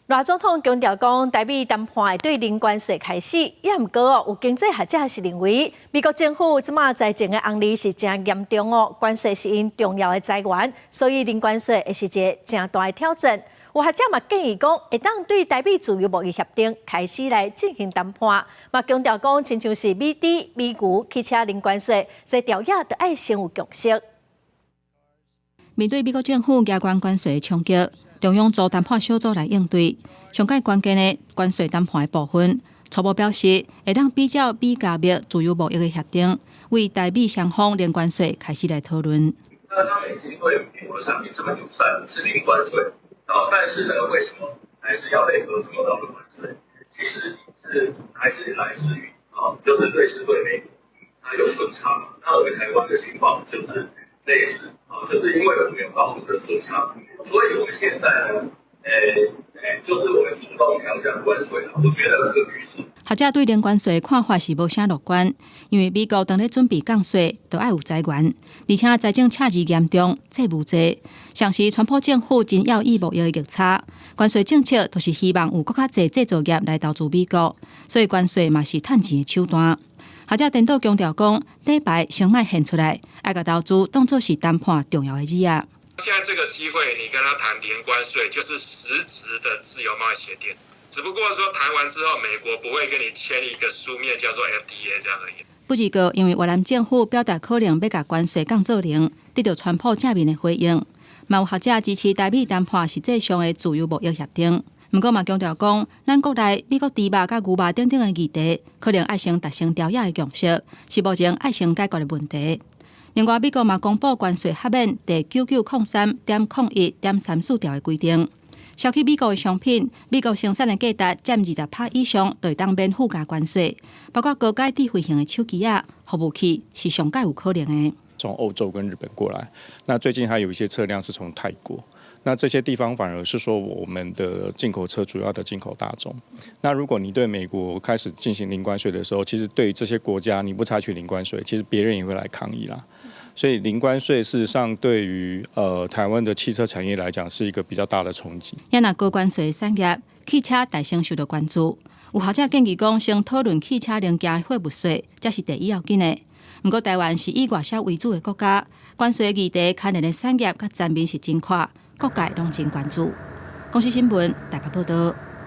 賴總統強調講，台美談判會對零關稅開始，也毋過哦，有經濟學者是認為，美國政府這馬財政的紅利是誠嚴重哦，關稅是𪜶重要的財源，所以零關稅會是一个誠大的挑戰。有學者嘛建議講，會當對台美自由貿易協定開始來進行談判，嘛強調講，親像是美豬、美牛、汽車零關稅，這條約著愛先有共識。面對美國政府加關關稅的衝擊，中央組談判小組來應對。上蓋關鍵的關稅談判的部分，初步表示會當比照美加墨自由貿易的協定，為台美雙方零關稅開始來討論。那他已經對美國產品這麼友善，是零關稅啊，但是呢，為什麼還是要配合這麼高的關稅？其實是還是來自於啊，就是對是對美國它有順差。那我們台灣的情況就是類似啊，就是因為我們有高度的順差，所以我們現在呢，就是我們主動調降關稅，我覺得這個趨勢。學者對零關稅的看法是無啥樂觀，因為美國當咧準備降稅，都愛有財源，而且財政赤字嚴重，債務濟。像是川普政府真要意貿易的逆差，關稅政策都是希望有閣較濟製造業來投資美國，所以關稅嘛是趁錢的手段。學者顛倒強調講，底牌先莫獻出來，愛共投資當作是談判重要的字啊。現在這個機會，你跟他談零關稅，就是實質的自由貿易協定。只不過說談完之後，美國不會跟你簽一個書面叫做 FTA 這樣而已。不過，因為越南政府表達可能欲共關稅降做零，得到川普正面的回應。嘛有學者支持台美談判實際上的自由貿易協定。毋過嘛強調講，咱國內美國豬肉佮牛肉等等的議題，可能愛先達成條約的共識，是目前愛先解決的問題。另外，美國嘛公布關稅豁免第9903.01.34條的規定，銷去美國的商品，美國生產的價值佔20趴以上，就會當免附加關稅。包括高階智慧型的手機仔、服務器，是上蓋有可能的。從歐洲跟日本過來，那最近還有一些車輛是從泰國，那這些地方反而是說我們的進口車主要的進口大宗。那如果你對美國開始進行零關稅的時候，其實對於這些國家你不採取零關稅，其實別人也會來抗議啦。所以零關稅事實上對於台灣的汽車產業來講是一個比較大的衝擊。若高關稅產業，汽車大先受到關注。有學者建議講，先討論汽車零件貨物稅，才是第一要緊的。毋過台灣是以外銷為主的國家，關稅議題牽連的產業佮層面是真闊，各界攏真關注。公視新聞台北報道。